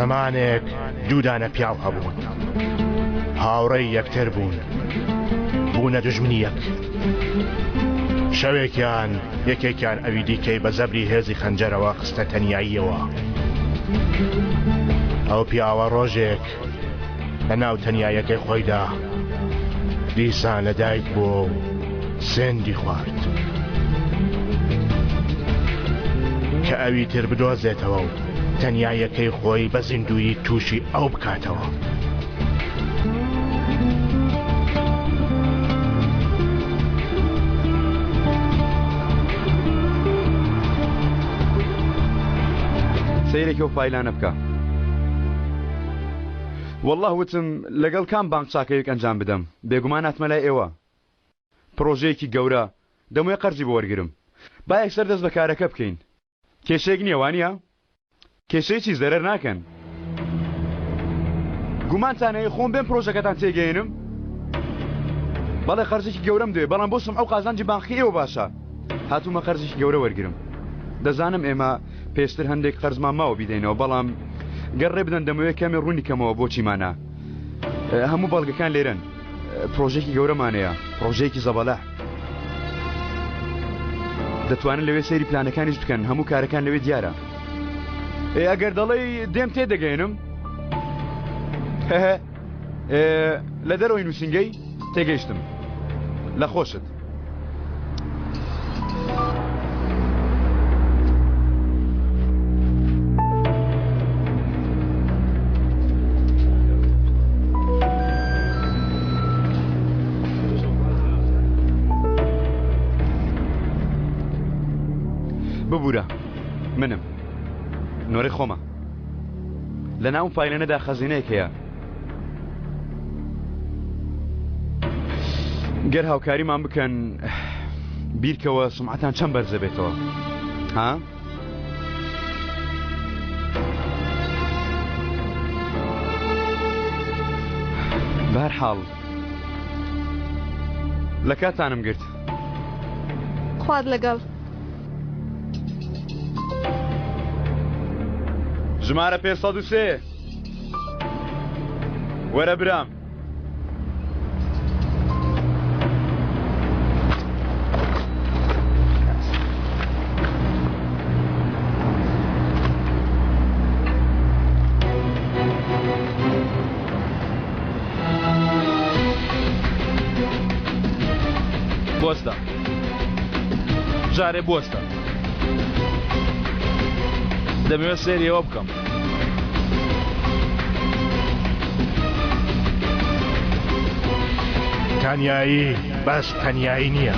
زەمانێک دوو دانە پیاو هەبوون. هاوڕێی یەکتر بوون. بوونە دوژمنی یەک. شەوێکیان یەکێکیان ئەوی دیکەی بە زەبری هێزی خەنجەرەوە خستە تەنیاییەوە. ئەو پیاوە ڕۆژێک لە ناو تەنیاییەکەی خۆیدا دیسان لە دایک بووە و سێندی خوارد. کە ئەوی تر بدۆزێتەوە و تەنیاییەکەی خۆی بە زیندوویی تووشی ئەو بکاتەوە. سەیرێکی ئەو فایلانە بکە. وەڵڵاه وتم لەگەڵ کام بانق چاکەیەک ئەنجام بدەم بێگومان هاتمە لای ئێوە پڕۆژەیەکی گەورە دەمەوێ قەرزی بۆ وەرگرم با یەکسەر دەست بە کارەکە بکەین کێشەیەک نییە وانییە؟ کێشەی چی زەرەر ناکەن گومانتان هەیە خۆم بێم پرۆژەکەتان تێگەیەنم؟ بەڵێ قەرزێکی گەورەم دەوێ بەڵام بۆ سومعە و قازانجی بانقی ئێوە باشە هاتوومە قەرزێکی گەورە وەرگرم دەزانم ئێمە پێشتر هەندێک قەرزمان ماوە بیدەینەوە بەڵام گەر ڕێ بدەن دەمەوێت کەمێ ڕوونی کەمەوە بۆچیمانە هەموو بەڵگەکان لێرەن پرۆژێکی گەورەمان هەیە پرۆژەیەکی زەبەلاح دەتوانن لەوێ سەیری پلانەکانیش بکەن هەموو کارەکان لەوێ دیارە ئێ ئەگەر دەڵێی دێم تێ دەگەێنم لە دەرەوەی نووسنگەی تێگەیشتم لە خۆشت. ببورە منم نۆرەی خۆمە لە ناو فایلەنەدا خەزینەیەک هەیە گەر هاوکاریمان بکەن بیرکەوە سمعەتان چەند بەرز دەبێتەوە ها؟ بەهەرحاڵ لە کاتانم گرت. خوات لەگەڵ. ژمارە 503 وەرە برام. بوەستە جارێ بوەستە دەمەوێت سێری ئەوە بکەم. تەنیایی بەس تەنیایی نییە.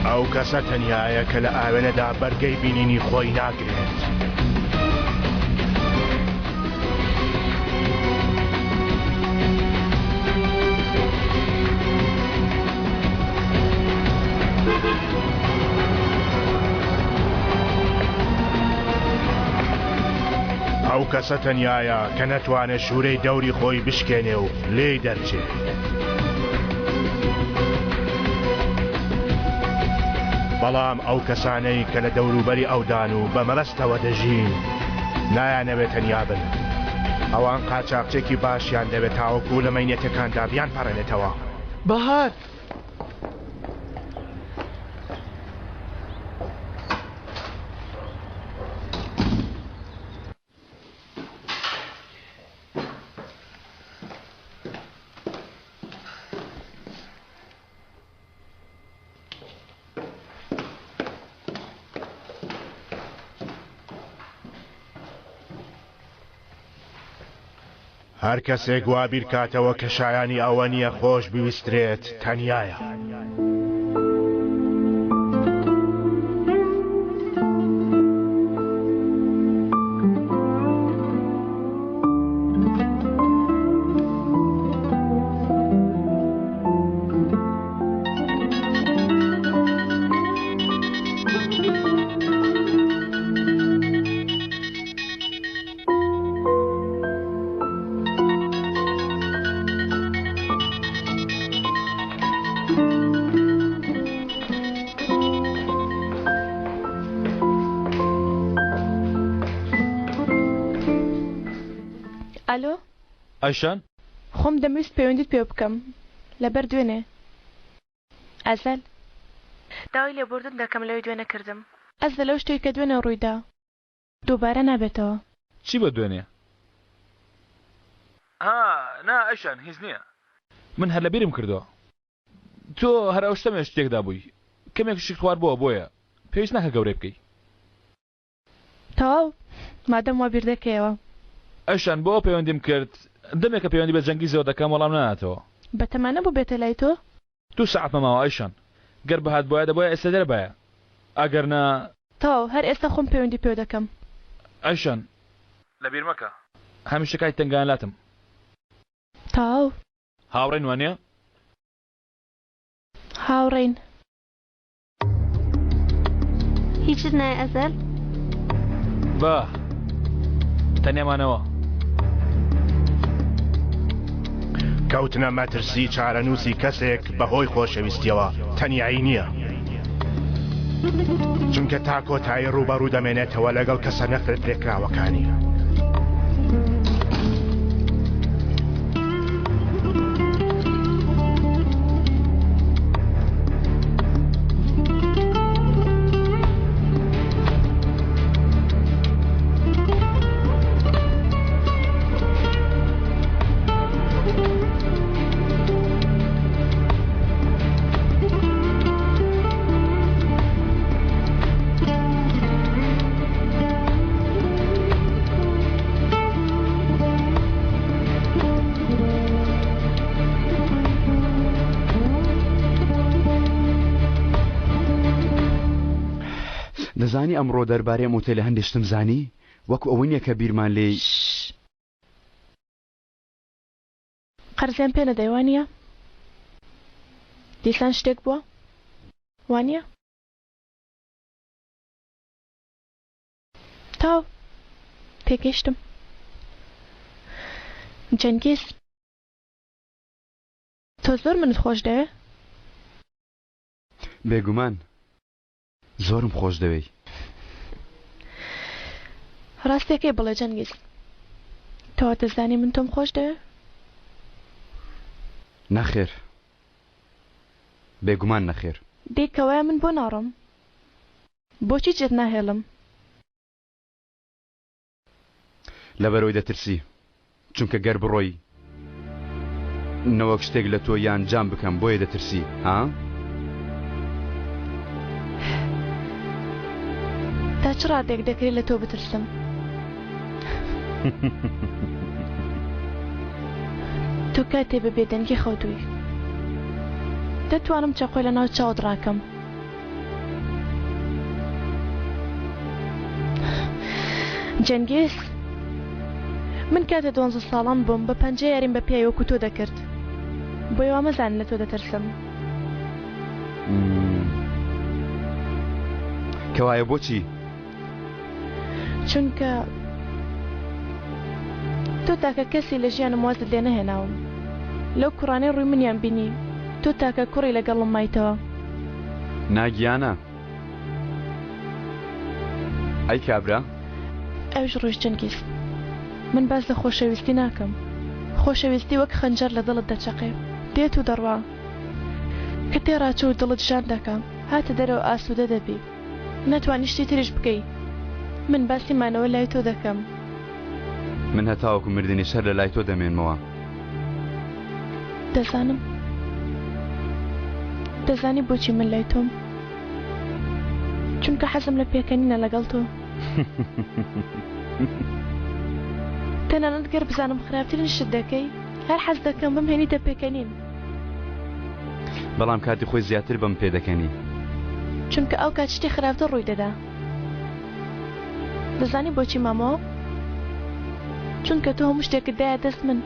ئەو کەسە تەنیایە کە لە ئاوێنەدا بەرگەی بینینی خۆی ناگرێت. ئەو کەسە تەنیایە کە نەتوانێت شوورەی دەوری خۆی بشکێنێ و لێی دەرچێ. بەڵام ئەو کەسانەی کە لە دەوروبەری ئەودان و بە مەبەستەوە دەژین، نایانەوێت تەنیا بن. ئەوان قاچاخچێکی باشیان دەوێت تاوەکو لە مەینەتەکاندا بیانپەڕێنێتەوە. بەهار! هەر کەسێک وا بیرکاتەوە کە شایانی ئەوە نییە خۆش بویسترێت تەنیایە. ئایشان؟ خۆم دەمویست پەیوەندیت پێوە بکەم لەبەر دوێنێ. ئەزەل. داوای لێبوردن دەکەم لەوەی دوێنێ کردم. ئەزەل ئەو شتەی کە دوێنێ ڕوویدا دووبارە نابێتەوە. چی بە دوێنێ؟ ها نا ئەیشان هیچ نییە. من هەر لەبیرم کردووە تۆ هەر ئەو شتە مێشک تێکدا بووی کەمێک شت خواردبووە بۆیە پێویست ناکا گەورەی بکەی. تەواو مادەم وا بیردەکەیەوە. ئەیشان بۆ ئەو پەیوەندیم کرد دەمێکە پەیوەندی بە جەنگیزەوە دەکەم وەڵام ناداتەوە. بەتەما نەبوو بێتە لای تۆ؟ دوو سەعاتمە ماوە ئایشان. گەر بهاتبوایە دەبوایە ئێستا لێرە بایە ئەگەر نا. تەواو هەر ئێستا خۆم پەیوەندی پێوە دەکەم. ئایشان لەبیر مەکە هەمیشە کاتی تەنگانە لاتم. تەواو. هاوڕێین وانیە؟ هاوڕێین. هیچت نایە ئەزەل؟ با تەنیا مانەوە. کەوتنە مەترسی چارەنووسی کەسێک بەهۆی خۆشەویستیەوە تەنیایی نییە. چونکە تا کۆتایی ڕووبەڕوو دەمێنێتەوە لەگەڵ کەسە نەفرەت لێکراوەکانی. دەزانی ئەمڕۆ دەربارەی ئەم ئوتێلە هەندێ شتم زانی وەکو ئەوەی نییە کە بیرمان لێی. قەرزیان پێ نەدای وانیە؟ دیسان شتێک بووە وانیە؟ تاو تێگەیشتم جەنگیز تۆ زۆر منت خۆش دەوێ؟ بێگومان زۆرم خۆش دەوێی. ڕاستیەکەی بڵێ جەنگیز تۆ دەزانی من تۆم خۆش دەوێ؟ نەخێر بێگومان نەخێر. دەی کەوایە من بۆ ناڕۆم؟ بۆچی جێت ناهێڵم؟ لەبەرئەوەی دەترسی، چونکە گەر بڕۆی نەوەک شتێک لە تۆ یان جان بکەم بۆیە دەترسی ها؟ تا چ ڕادەیەک دەکرێت لە تۆ بترسم؟ تۆ کاتێ بە بێدەنگی خەوتووی دەتوانم چەقۆی لە ناو چاوت ڕاکەم. جەنگیز من کاتێ دوانزە ساڵان بووم بە پەنجە یاریم بە پیاوی وەکو تۆ دەکرد بۆیە وا مەزانە لە تۆ دەترسم. کەوایە بۆچی؟ چونکە تۆ تاکە کەسی لە ژیانم وازت لێ نەهێناوم لەو کوڕانەی ڕووی منیان بینی تۆ تاکە کوڕی لەگەڵم مایتەوە. نا گیانە ئەی کابرا؟ ئەویش ڕۆیشت جەنگیز من باس لە خۆشەویستی ناکەم خۆشەویستی وەک خەنجەر لە دڵت دەچەقێ دێت و دەڕوا کە تێڕاچوو دڵت ژان دەکا هاتە دەرەوە ئاسوودە دەبی. ناتوانی شتی تریش بکەی من باسی مانەوە لای تۆ دەکەم. من هەتاوەکو مردنیش هەر لە لای تۆ دەمێنمەوە. دەزانم. دەزانی بۆچی من لای تۆم؟ چونکە حەزم لە پێکەنینە لەگەڵ تۆ. تەنانەت گەر بزانم خراپترین شت دەکەی، هەر حەز دەکەم بمهێنیتە پێکەنین. بەڵام کاتی خۆی زیاتر بەم پێدەکەنی. چونکە ئەو کات شتی خراپتر ڕووی دەدا. دەزانی بۆچی مامۆ؟ چونکە تۆ هەموو شتێکت دایە دەست من.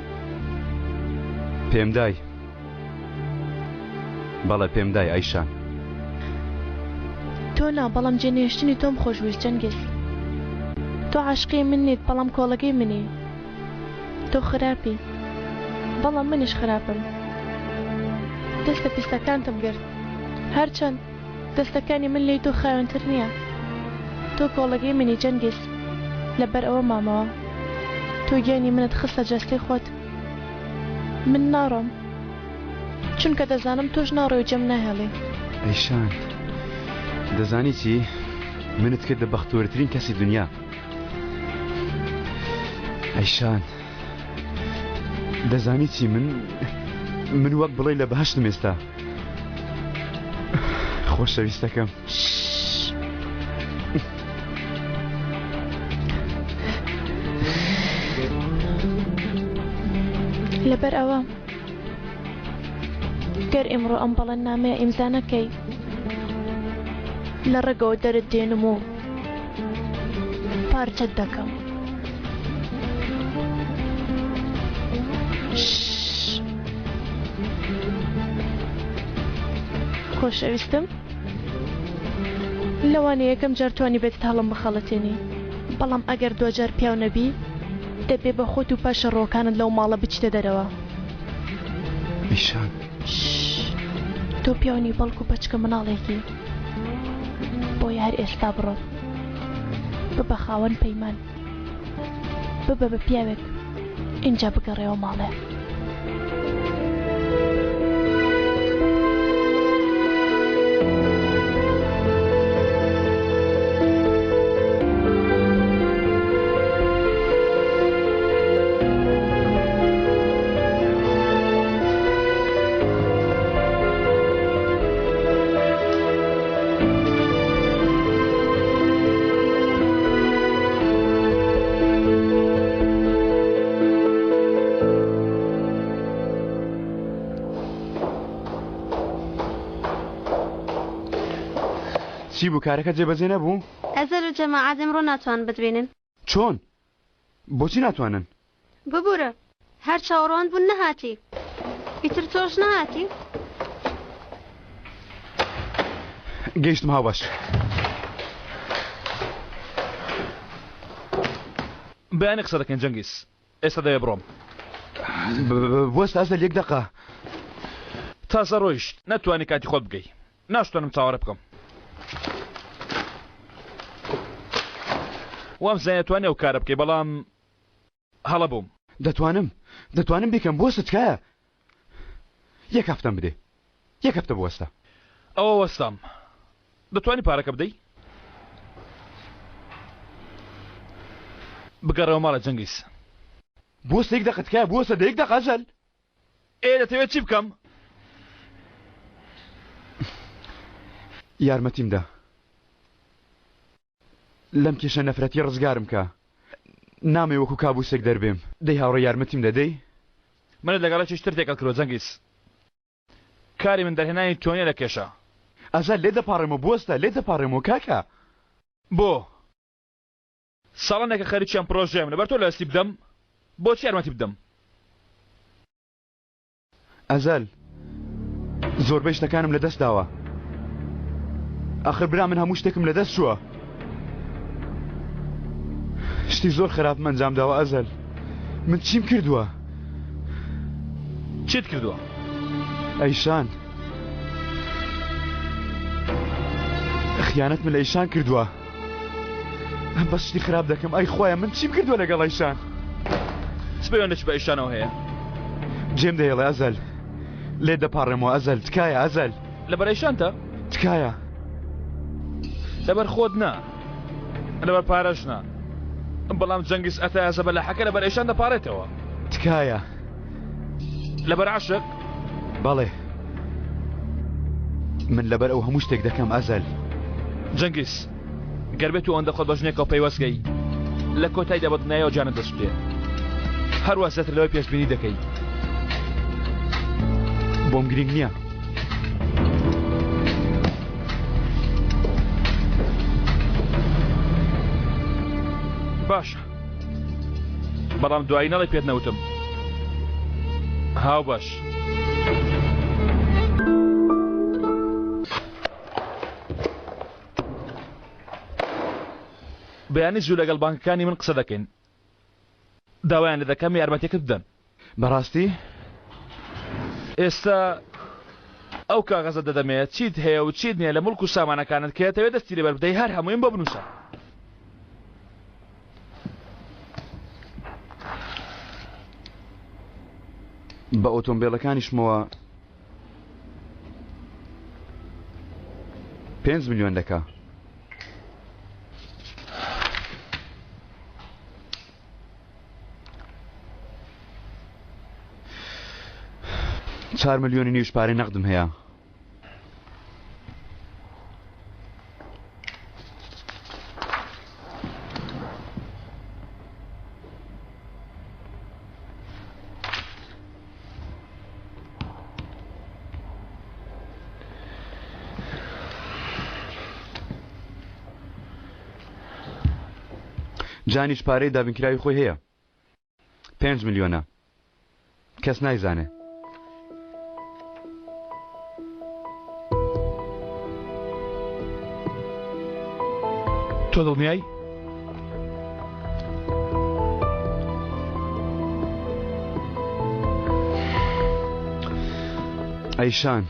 پێم دای. بەڵێ پێم دای ئایشان. تۆ نا بەڵام جێنەهێشتنی تۆم خۆشویست جەنگیز. تۆ عاشقی من نیت بەڵام کۆڵەگەی منی. تۆ خراپی بەڵام منیش خراپم دەستە پیسەکانتم گرت هەرچەند دەستەکانی من لێی تۆ خاوێنتر نییە تۆ کۆڵەگەی منی جەنگیز لەبەر ئەوە مامەوە تۆ گیانی منت خستە جەستەی خۆت. من ناڕۆم چونکە دەزانم تۆش ناڕۆی و جێم ناهێڵی. ئەیشان دەزانی چی؟ منت کردە بەختەوەرترین کەسی دنیا. ئەیشان دەزانی چی من من وەک بڵێ لە بەهشتم ئێستا خۆشەویستەکەم. لەبەر ئەوە گەر ئیمڕۆ ئەم بەڵێننامەیە ئیمزا نەکەی لە ڕێگەوە دەرت دێنم و پارچەت دەکەم. خۆشەویستم لەوانەیە یەکەم جار توانیبێتت هەڵم بخەڵەتێنی بەڵام ئەگەر دواجار پیاو نەبی دەبێ بە خۆت و پاشەڕۆکانت لەو ماڵە بچیتە دەرەوە. ئیشان. شش تۆ پیاو نی بەڵکو بەچکە مناڵێکی بۆیە هەر ئێستا بڕۆ ببە خاوەن پەیمان. ببە بە پیاوێک ئینجا بگەڕێوە ماڵێ. چی بوو کارەکە جێبەجێ نەبوو؟ ئەزەل و جەماعەت ئمڕۆ ناتوانن بتبینن. چۆن؟ بۆچی ناتوانن؟ ببورە هەر چاوەڕوان بوون نەهاتی ئیتر تۆش نەهاتی؟ گەیشتم هاوبەش. بەیانی قسە دەکەین جەنگیز ئێستا دەوێ بڕۆم. بوەستە ئەزەل یەک دەقە. تازە ڕۆیشت نەتوانی کاتی خۆت بگەی ناشتوانم چاوەڕێ بکەم. وامزانی ئەتوانی ئەو کارە بکەی بەڵام هەڵە بووم. دەتوانم دەتوانم بیکەم بوەستە تکایە یەک هەفتەم بدێ یەک هەفتە بوەستە. ئەوە وەستام دەتوانی پارەکە بدەی؟ بگەڕێوە ماڵێ جەنگیز. بوەستە یەک دەقە تکایە بوەستە دە یەک دەقە ئەجەل. ئێ دەتەوێت چی بکەم؟ یارمەتیم دە. لەم کێشە نەفرەتیە ڕزگارم کە. نامەوێ وەکو کابوسێک دەربێم. دەی هاوڕێ یارمەتیم دە دەی. منت لەگەڵ یەکێکی تر تێکەڵ کردوە جەنگیز. کاری من دەرهێنانی تۆ نیە لە کێشە. ئازاد لێت دەپاڕێمەوە بوەستە لێت دەپاڕێمەوە کاکە. بۆ؟ ساڵانێکە خەریکی ئەم پرۆژەیەم لەبەر تۆ لەدەستی بدەم؟ بۆچی یارمەتی بدەم؟ ئەزەل، زۆربەی شتەکانم لەدەست داوە. ئاخر برا من هەموو شتێکم لەدەست چووە. شتی زۆر خراپم ئەنجام داوە ئەزەل. من چیم کردووە؟ چیت کردووە؟ ئەیشان. خیانەتم لە ئیشان کردووە. بەس شتی خراپ دەکەم ئەی خوایە من چیم کردووە لەگەڵ ئەیشان چ پەیوەندێکی بە ئەیشانەوە هەیە؟ جێم دەهێڵێ ئەزەل لێت دەپاڕێمەوە ئەزەل تکایە ئەزەل لەبەر ئەیشانتە؟ تکایە لەبەر خۆت نا لەبەر پارەش نا بەڵام جەنگیز ئەتایە زەبەلاحەکە لەبەر ئەیشان دەپارێتەوە تکایە لەبەر عەشق؟ بەڵێ من لەبەر ئەو هەموو شتێک دەکەم ئەزەل. جەنگیز گەر بێت و ئەوەندە خۆت بە ژنێکەوە پەیوەست کەی لە کۆتاییدا بە دڵنیایەوە گیانت دەسوتێ هەروا زیاتر لەوەی پێشبینی دەکەی. بۆم گرینگ نییە. باشە بەڵام دوایی نەڵێ پێت نەوتم هاوبەش. بەیانی زوو لەگەڵ بانکەکانی من قسە دەکەین داوایان لێ دەکەم یارمەتیەکەت بدەن. بەڕاستی؟ ئێستا ئەو کاغەزە دەدەمێ چیت هەیە و چیت نییە لە موڵک و سامانەکانت کە دەتەوێت دەستی لێ بەربدەی هەر هەموویم بۆ بنووسە. بە ئۆتۆمبێلەکانیشمەوە پێنج ملیۆن دەکا. چار ملیۆنی نیوش پارەی نەقدم هەیە. جانیش پارەی دابینکراوی خۆی هەیە. پێنج ملیۆنە کەس نایزانێ. تۆ دڵنیای؟ ئەیشان.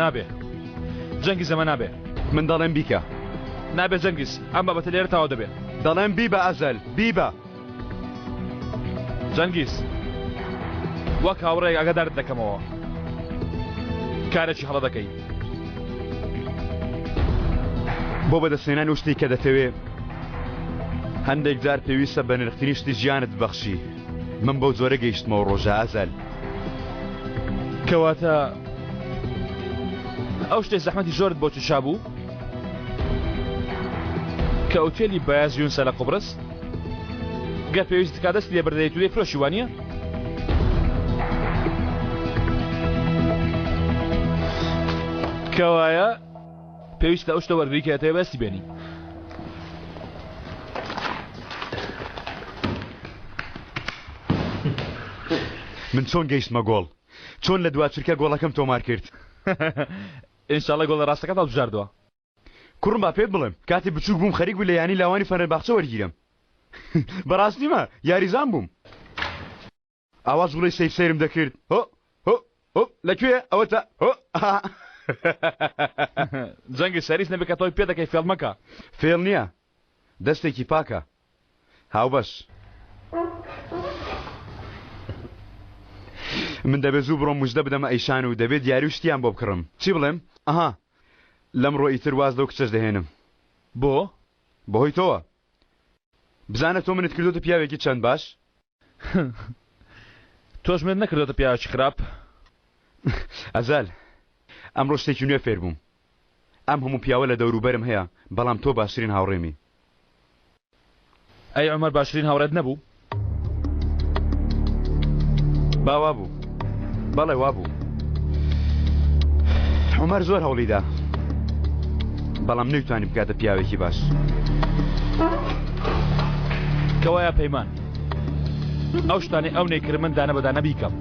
نابێ جەنگیز ئەمە نابێ. من دەڵێم بیکە. نابێ جەنگیز ئەم بابەتە لێرە تەواو دەبێ. دەڵێم بیبە ئەزەل بیبە. جەنگیز وەک هاوڕێیەک ئاگادارت دەکەمەوە کارێکی هەڵە دەکەی. بۆ بەدەستهێنانی ئەو شتەی کە دەتەوێ هەندێک جار پێویستە بە نرخترین شتی ژیانت ببەخشی من بەو جۆرە گەیشتمەوە ڕۆژە ئەزەل. کەواتە ئەو شتەی زەحمەتی زۆرت بۆ کێشابوو کە ئوتێلی بەیاز یونسە لە قوبرس گەر پێویست بکات دەستی لێ بەردەیت و دەیفرۆشی وانییە؟ کەوایە پێویستە ئەو شتە وەرگری کە دەتەوێت بەدەستی بێنی. من چۆن گەیشتمە گۆڵ؟ چۆن لە دوا چرکە گۆڵەکەم تۆمار کرد؟ ئینشاڵڵا گۆڵە ڕاستەکەت هەڵبژاردووە. کوڕم با پێت بڵێم کاتێ بچووک بووم خەریک بوو لە یانەی لاوانی فەنەرباخچە وەرگیرم بەڕاستیمە یاریزان بووم ئاوا جوڵەی سەیر سەیرم دەکرد هۆ هۆ هۆ لە کوێ ئەوەتە هۆ جەنگی سەریس نەبێ کە تۆی پێ دەکەی فێڵ مەکە. فێڵ نییە دەستێکی پاکە هاوبەش. من دەبێ زوو بڕۆم مژدە بدەمە ئەیشان و دەبێ دیاری و شتیان بۆ بکڕم چی بڵێم ئەها لەمڕۆ ئیتر واز لەو کچەش دەهێنم. بۆ؟ بەهۆی تۆوە. بزانە تۆ منت کردۆتە پیاوێکی چەند باش. تۆش منت نەکردۆتە پیاوێکی خراپ. ئەزەل، ئەمڕۆ شتێکی نوێ فێر بووم. ئەم هەموو پیاوە لە دەوروبەرم هەیە، بەڵام تۆ باشترین هاوڕێمی. ئەی عومەر باشترین هاوڕێت نەبوو؟ با وابوو. بەڵێ وابوو. عومەر زۆر هەوڵیدا بەڵام نەیتوانی بکاتە پیاوێکی باش. کەوایە پەیمان ئەو شتانەی ئەو نەیکرد من دانە بە دانە بیکەم.